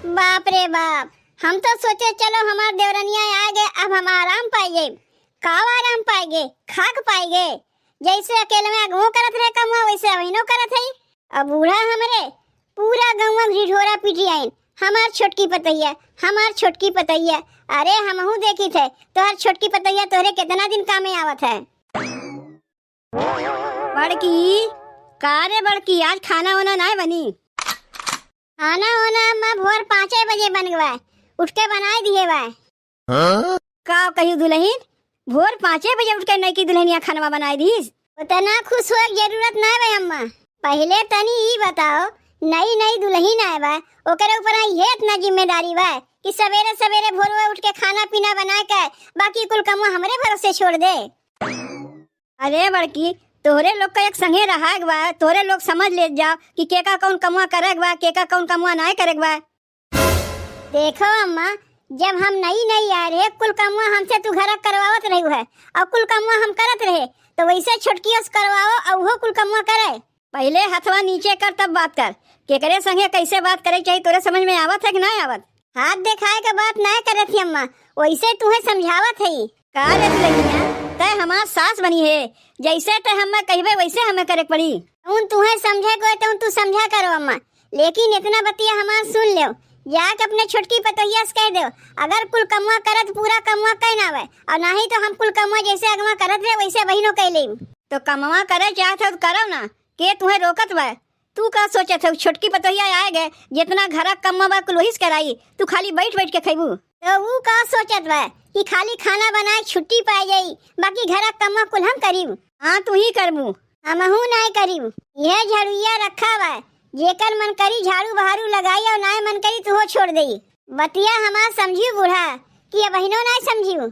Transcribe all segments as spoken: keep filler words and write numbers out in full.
बाप रे बाप, हम तो सोचे चलो हमार देवरनिया आ गए, अब हम आराम पाएगे। का आराम पाएगे? खाक पाएगे। जैसे अकेले में अगुओ करत रहे कमुआ, वैसे अबहिनो करत है। अब बूढ़ा हमरे पूरा गौवा ढिढोरा पीटी आइन, "हमार छोटकी पतैया, हमार छोटकी पतैया।" अरे हमहू देखी थे तोहर छोटकी पतैया तोहरे कितना दिन कामे आवत है। बड़की, का रे बड़की, आज खाना वाना नाय बनी? खाना वाना अम्मा भोर पाँचे बजे बन गवा, उठ के बनाए दिए बा। हाँ? का कहियो दुलहिन, भोर पाँचे बजे उठ के नई की दुलहिनिया खानवा बनाए दीस? उतना खुश होए के जरूरत नाय बा अम्मा। पहिले तनी ई बताओ, नई नई दुलहिन आए बा, ओकरे ऊपर आई है इतना जिम्मेदारी बा कि सवेरे सवेरे भोरवे उठ के खाना पीना बनाए के बाकी कुल कमुआ हमरे भरोसे छोड़ दे। अरे बड़की, तोहरे लोग का एक संगे रहाए के बा, तोहरे लोग समझ लेत जाओ कि केका कौन कमुआ करे के बा, केका कौन कमुआ नाय करे के बा। देखो अम्मा, जब हम नई नई आए रहे, कुल कमुआ हमसे तू घर करवावत रही है और कुल कमुआ हम करत रहे, तो वैसे छोटकियों से करवाओ और वो कुल कमुआ करे। पहिले हथवा नीचे कर तब बात कर। केकरे संगे कैसे बात करे के चाहिए तोरे समझ में आवत है कि नाय आवत? हाथ देखाए के बात नाय करत ही अम्मा, वैसे तुहे समझावत है। का रे दुलहिनिया, तै हमार सास बनी है, जैसे तै हमें कहबे वैसे हमें करे के पड़ी। उन तुहे समझे को तो तू समझा करो अम्मा, लेकिन इतना बतिया हमार सुन लेव, जाके अपने छोटकी पतोहिया से कह देव, अगर कुल कमवा करत पूरा कमवा कह ना आवे, और नाही तो हम कुल कमवा जैसे अगवा करत रहे वैसे बहिनो कह लेब। तो कमवा करे चाहत हो तो करो ना, के तुहे रोकत बा? तू का सोचत हो, छोटकी पतोहिया आए गए, जितना घरा कमवा बा कुल वही से कराई, तू खाली बैठ बैठ के खैबू। तो ऊ का सोचत बा कि खाली खाना बनाए छुट्टी पाए जाई, बाकी घरा कमवा कुल हम करीब? हाँ, तू ही करबू। हमहू नाय करीब। यह झड़ुइया रखा बा, जेकर मन करी झाड़ू बहारू लगाई और नाय मन करी तुहो छोड़ देई। बतिया हमार समझियो बूढ़ा कि अबहिनो नाय समझियो।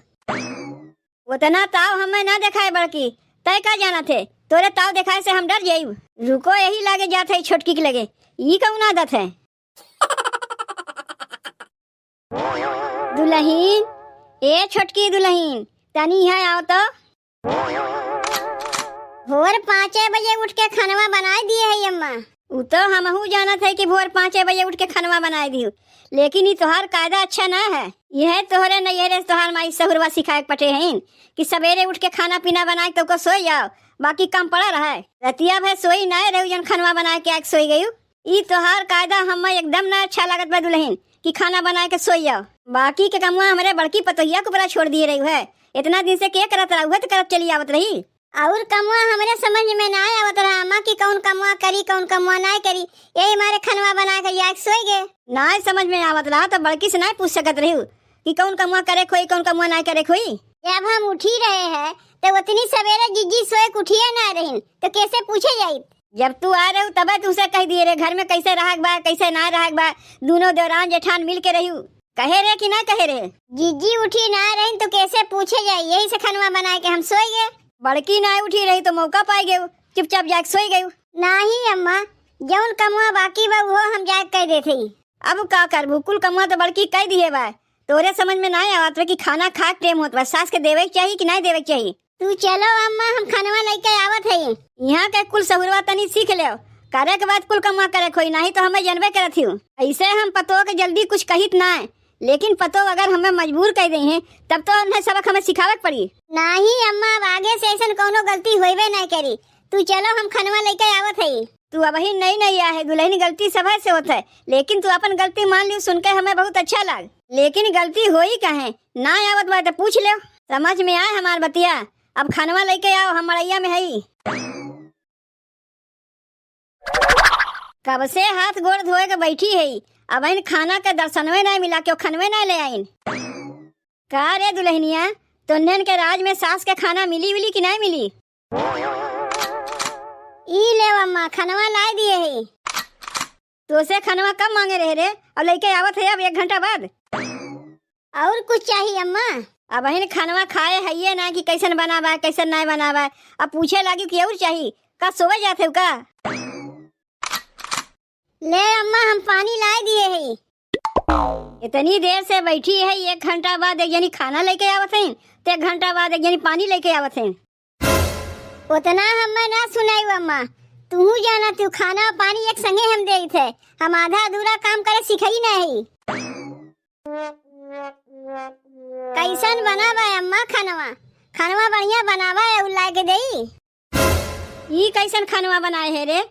उतना ताव हमें ना देखाए बड़की, तय का जाना थे, तोरे ताव देखाए से हम डर जाइब। रुको, यही लागे जात है छोटकी के लगे, ई कौन आदत है? दुलहिन, ए छोटकी दुलहिन, तनी यहाँ आओ तो। भोर पाँचे बजे उठ के खनवा बनाए दिए है अम्मा। उ तो हमहू जानत है कि भोर पाँचे बजे उठ के खनवा बनाए दियो, लेकिन ई तोहार कायदा अच्छा ना है। यह तोहरे नैहरे से तोहार माई सहुरवा सिखाए के पटे हैं कि सवेरे उठ के खाना पीना बनाए के तोको सोई जाओ, बाकी काम पड़ा रहे। रतिया भर सोई ना रहू, जन खनवा बनाए के आके सोई गयू। ई तोहार कायदा हमें एकदम ना अच्छा लागत बा दुलहिन कि खाना बनाए के सोई जाओ। बाकी के कमवा हमरे बड़की पतोहिया के ऊपरा छोड़ दिए रहू है। इतना दिन से के करत रहा, उहे तो करत चली आवत रही। और कमवा हमरे समझ में ना आवत रहा अम्मा कि कौन कमवा करी, कौन कमवा ना करी। यही मारे खनवा बना के जाके सोई गए। ना समझ में आवत रहा तो बड़की से ना पूछ सकत रहू कि कौन कमवा करे खोई, कौन कमवा ना करे खोई। जब हम उठी रहे हैं तो उतनी सवेरे जिज्जी सोए के उठिए ना रहिन, तो कैसे पूछे जाई? जब तू आ रहू तबे तुमसे कह दिए रे, घर में कैसे रहक बा, कैसे ना रहक बा, दोनों देवरान जेठान मिल के रहू। कहे रे कि ना कहे रे? जिज्जी उठी ना रहिन तो कैसे पूछे जाई, यही से खनवा बनाए के हम सोई गए। बड़की ना उठी रही तो मौका पाई गयू, चुपचाप जाके सोई गयू। नाही अम्मा, जौन कमवा बाकी बा उहो हम जाके कह देते ही। अब का करबू, कुल कमवा तो बड़की कह दिए बा। तोरे समझ में ना आवत बा कि खाना खा के टेम होत बा, सास के देवे के चाही कि ना देवे के चाही? तू चलो अम्मा, हम खनवा लेके आवत हई। यहाँ के कुल सहुरवा तनी सीख लेव, करे के बाद कुल कमवा करे खोई, नाही तो हमें जनबे करत हियो। ऐसे हम पतोह के जल्दी कुछ कहित ना है, लेकिन पतोह अगर हमें मजबूर कर दे हैं, तब तो उन्हें सबक हमें सिखावे के पड़ी। नाही अम्मा, अब आगे से ऐसन कौनो गलती होइबे ना करी। तू चलो, हम खनवा लेके आवत हई। तू अबही नई नई आहे दुलहिन, गलती सभे से होत है, लेकिन तू अपन गलती मान लियो, सुन के हमें बहुत अच्छा लाग। लेकिन गलती होई काहे? ना आवत बा तो पूछ लेव। समझ में आए हमार बतिया। अब खनवा लेके आओ, हम मड़ैया में हई। कब से हाथ गोड़ धोए के बैठी हई, अबहिन खाना के दर्शनवे ना मिला, केहू खनवे ना ले आइन। का रे दुलहिनिया, तोन्हन के राज में सास के खाना मिली उली कि ना मिली? ई लेव अम्मा, खनवा लाए दिए है। तोसे खनवा कब मांगे रहे रे, और लेके आवत है अब एक घंटा बाद। और कुछ चाहिए अम्मा? अबहिन खनवा खाए हइये ना कि कैसन बना बा, कैसन नाय बना बा। अब पूछे लागी कि और चाही का, सोवे जात है का? ले अम्मा, हम पानी लाए दिए है। इतनी देर से बैठी है, एक घंटा बाद एक जनी खाना लेके आवत है, तो एक घंटा बाद एक जनी पानी लेके आवत है। उतना हमें ना सुनाई अम्मा, तुहू जाना, तू खाना पानी एक संगे हम देइत है, हम आधा अधूरा काम करे सिखई नहीं। कैसन बना बा अम्मा खनवा? खनवा बढ़िया बनावा है, उ लाके देई। ई कैसन खनवा बनाए है रे?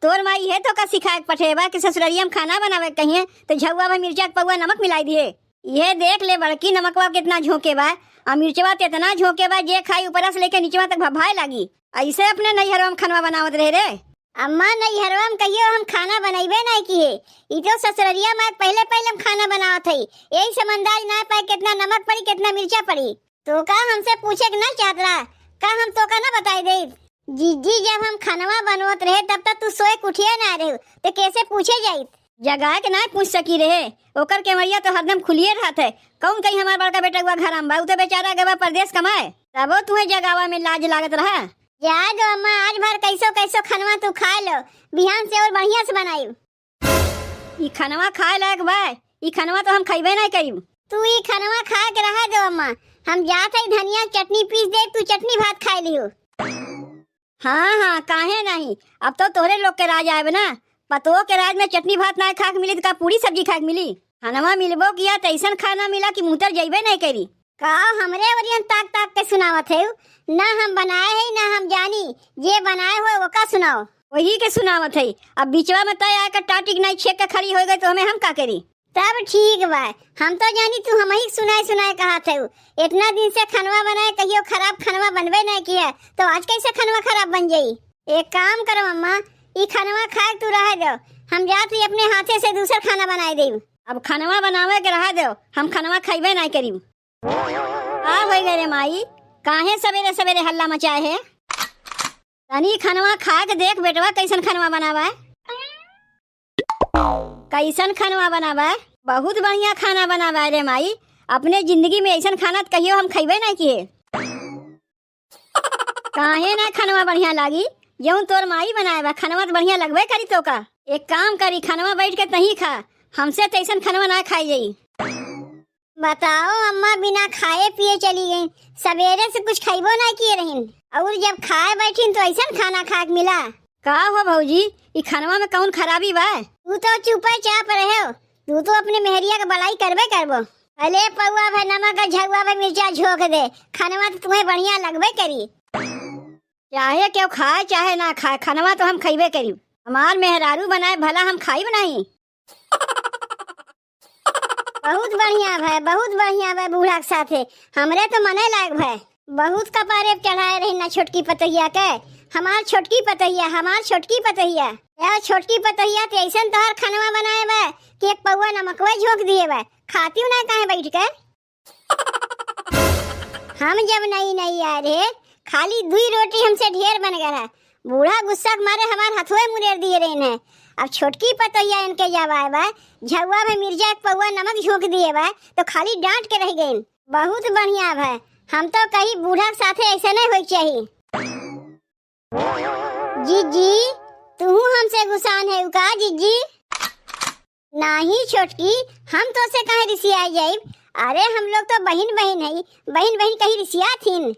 तोर माई है तोका सिखाए के पठेबा कि ससुररिया में खाना बनावे के कहिए तो झउआ भर मिर्चा के पौआ नमक मिलाई दिए। ये देख ले बड़की, नमकवा कितना झोंके बा, आ मिर्चवा तो इतना झोंके बा, जे खाई ऊपरा से लेके नीचवा तक भभाए लागी। ऐसे अपने नैहरवा में खनवा बनावत रहे रे? अम्मा, नैहरवा में कहियो हम खाना बनैबे नहीं किए, ई तो ससुररिया में पहले पहले हम खाना बनावत हई, यही से हम अंदाज ना पाए कितना नमक पड़ी, कितना मिर्चा पड़ी। तो का हमसे पूछे के ना चाहत रहा? का हम तो का ना बताई देब? जीजी, जब हम खनवा बनवत रहे तब तक तू सोए के उठिए ना रहे, तो कैसे पूछे जाइत? जगा के ना पूछ सकी रहे, ओकर केवड़िया तो हरदम खुलिए रहत है। कौन कहीं हमार बड़का बेटवा घर में बा, उ तो बेचारा गवा परदेस कमाए, तबो तुहे जगावा में लाज लागत रहा। जा दो अम्मा, आज भर कैसो कैसो खनवा तू खा लो, बिहान से और बढ़िया से बनाई। ई खनवा खाए लायक बा? ई खनवा तो हम खइबे नहीं करीब। तू ई खनवा खाए के रहा दो अम्मा, हम जात हई धनिया के चटनी पीस दे, तू चटनी भात खाए लियो। हाँ, हाँ, काहे नहीं, अब तो तोहरे लोग के राज आएब ना। पतोह के राज में चटनी भात ना खाए के मिली तो का पूरी सब्जी खाए के मिली? खनवा मिलबो किया तो ऐसन खाना मिला कि मुतर जइबे नहीं करी। का हमरे ओरियन ताक ताक के सुनावत है? ना हम बनाए है, ना हम जानी, जे बनाए हो ओका सुनाओ। वही के सुनावत है। अब बिचवा में तय आके टाटिक नाई छेक के खड़ी हो गई तो हमें हम का करी? तब ठीक बा, हम तो जानी तू हमही सुनाए सुनाए कहत है। इतना दिन से खनवा बनाए, कहियो खराब खनवा बनबे नहीं किया, तो आज कैसे खनवा खराब बन जाई? एक काम करो अम्मा, ई खनवा खाए तू रह जाओ, हम जात ही अपने हाथे से दूसर खाना बनाए देब। अब खनवा बनावे के रह दो, हम खनवा खइबे नहीं करीब। का होइ गए रे माई, काहे सवेरे सवेरे हल्ला मचाए है? तनी खनवा खा के देख बेटवा, कैसन खनवा बनावा है। कैसन खनवा बनावा है? बहुत बढ़िया खाना बनावा है रे माई। अपने जिंदगी में ऐसन खाना तो कहियो हम खइबे नहीं किए। काहे ना खनवा बढ़िया लागी? जौन तोर माई बनाए बा, खनवा तो बढ़िया लगबे करी तो का। एक काम करी, खनवा बैठ के तही खा, हमसे तो ऐसन खनवा ना खाई जाई। बताओ अम्मा, बिना खाए पिए चली गई, सवेरे से कुछ खइबो ना किए रहिन, और जब खाए बैठिन तो ऐसन खाना खाए के मिला। का हो भौजी, ई खनवा में कौन खराबी बा? तू तो चुपे चाप रहे हो, तू तो अपने मेहरिया के बड़ाई करबे करबो। अले पौआ भर नमक और झउआ भर मिर्चा झोंक दे, खनवा तो तुम्हें बढ़िया लगबे करी। चाहे केहू खाए चाहे ना खाए, खनवा तो हम खइबे करी। हमार मेहरारू बनाए भला हम खाइब नहीं। बहुत बढ़िया भय, बहुत बढ़िया भय बूढ़ा के साथे। हमरे तो मने लायक भय। बहुत कपारे पे चढ़ाए रही ना छोटकी पतोहिया के। हमार छोटकी पतोहिया, हमार छोटकी पतोहिया। ए छोटकी पतोहिया, ते ऐसन तोहर खनवा बनाए बा कि एक पौआ नमकवा झोंक दिए बा। खातिउ ना काहे बैठ के? हम जब नई नई आए रहे, खाली दुई रोटी हमसे ढेर बन गए रहा। बूढ़ा गुस्सा के मारे हमार हथुए मुरेर दिए रहे हैं। अब छोटकी पतोहिया इनके जब आए बा, झउआ में मिर्जा के पौआ नमक झोंक दिए बा, तो खाली डांट के रह गए। बहुत बढ़िया भा, हम तो कही बूढ़ा के साथे ऐसे नहीं होए के चाहिए। जीजी, तू हमसे गुस्सान है का जीजी? नाही छोटकी, हम तोसे काहे रिसिया जाइब? अरे हम लोग तो बहिन बहिन हई, बहिन बहिन कहीं रिसिया थिन?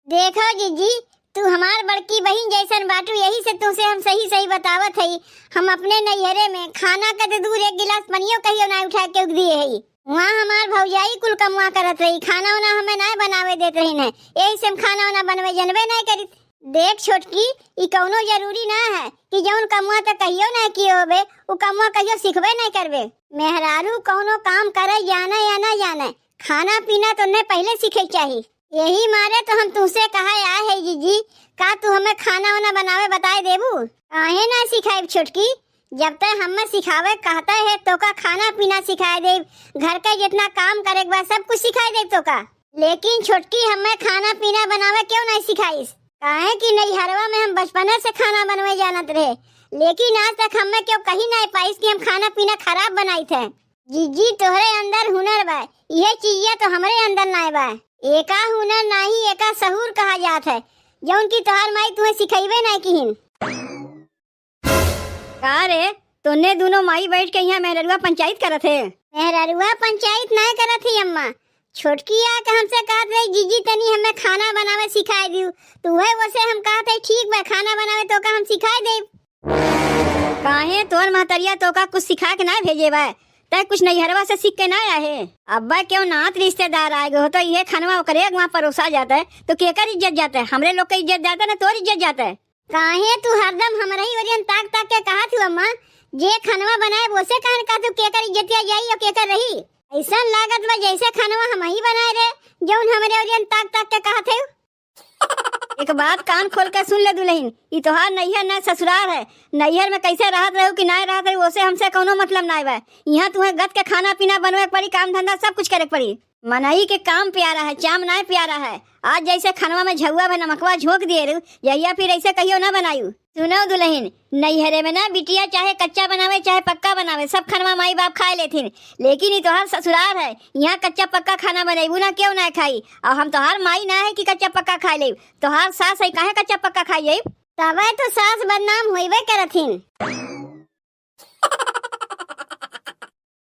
देखो जीजी, तू हमार बड़की बहिन जैसन बाटू, यही से तुमसे हम सही सही बतावत हई। हम अपने नैहरे में खाना के तो दूर एक गिलास पनियो कहियो ना उठा के दिए हई। वहाँ हमार भौजाई कुल कमवा करत रही, खाना उना हमें ना बनावे देत रही है, यही से हम खाना उना बनवे जनबे ना करी। देख छोटकी, ई कौनो जरूरी ना है कि जौन कमवा त कहियो ना किए होबे, उ कमवा कहियो सीखबे ना करबे। मेहरारू कौनो काम करे जाने या ना जाने, खाना पीना तो उन्हें पहले सीखे के चाही। यही मारे तो हम तुमसे कहा आए है जीजी, का तू हमें खाना वाना बनावे बताए देबू? काहे ना सिखाइब छोटकी, जब तक हमें सिखावे कहता है तो का खाना पीना सिखाए देब, घर का जितना काम करे के बा सब कुछ सिखाए देब तो का। लेकिन छोटकी हमें खाना पीना बनावे क्यों नहीं सिखाइस? काहे कि नैहरवा में हम बचपने से खाना बनवे जानत रहे, लेकिन आज तक हमें क्यों कही नहीं पाइस कि हम खाना पीना खराब बनाई थे। जीजी तोहरे अंदर हुनर बा, यह चीजिया तो हमरे अंदर नाय बा। एका हुनर नाही, एका सहूर कहा जात है, जौन की तोहार माई तुम्हें सिखैबे नहीं किहिन। का रे, तोने दोनों माई बैठ के यहाँ मेहररुआ पंचायत करत है? मेहररुआ पंचायत नाय करत ही अम्मा, छोटकी आके हमसे कहत रही, "जीजी, तनी हमें खाना बनावे सिखाए दियो।" तो वह वैसे हम कहत है, "ठीक बा, खाना बनावे तोका हम सिखाए देब।" काहे तोर महतरिया तोका कुछ सिखा के ना भेजे बा? तै कुछ नैहरवा से सीख के ना आए? अब्बा क्यों नात रिश्तेदार आए गए हो तो ये खनवा ओकरे वहाँ परोसा जाता है, तो केकर इज्जत जाता है? हमरे लोग के इज्जत जाता है ना तोर इज्जत जाता है? काहे तू हरदम हमरे ही ओरियन ताक ताक के कहत हु अम्मा? जे खनवा बनाए वैसे कहन का तू केकर इज्जतिया जाई और केकर रही? ऐसन लागत बा जैसे खनवा हम ही बनाए रहे, जौन हमरे ओरियन ताक ताक के कहत है। एक बात कान खोल के सुन ले दुल्हन, ई तोहार नैहर ना ससुरार है। नैहर में कैसे रहत रहू कि ना रहत रहू, ओसे हमसे कौनो मतलब ना बा। यहाँ तुम्हें गत के खाना पीना बनवे के पड़ी, काम धंधा सब कुछ करे के पड़ी। मनई के काम प्यारा है, चाम नाय प्यारा है। आज जैसे खनवा में झउआ भे नमकवा झोंक दिए रहू, जहिया फिर ऐसे कहियो ना बनायू। सुनो दुल्हन, नैहरे में ना बिटिया चाहे कच्चा बनावे चाहे पक्का बनावे, सब खनवा माई बाप खाए लेथिन, लेकिन ई तोहार ससुरार है, यहाँ कच्चा पक्का खाना बनैबू ना, क्यों ना खाई? और हम तोहार माई ना है कि कच्चा पक्का खाए लेब, तोहार सास है, काहे कच्चा पक्का खाई जाई? तबे तो सास बदनाम होइबे करथिन।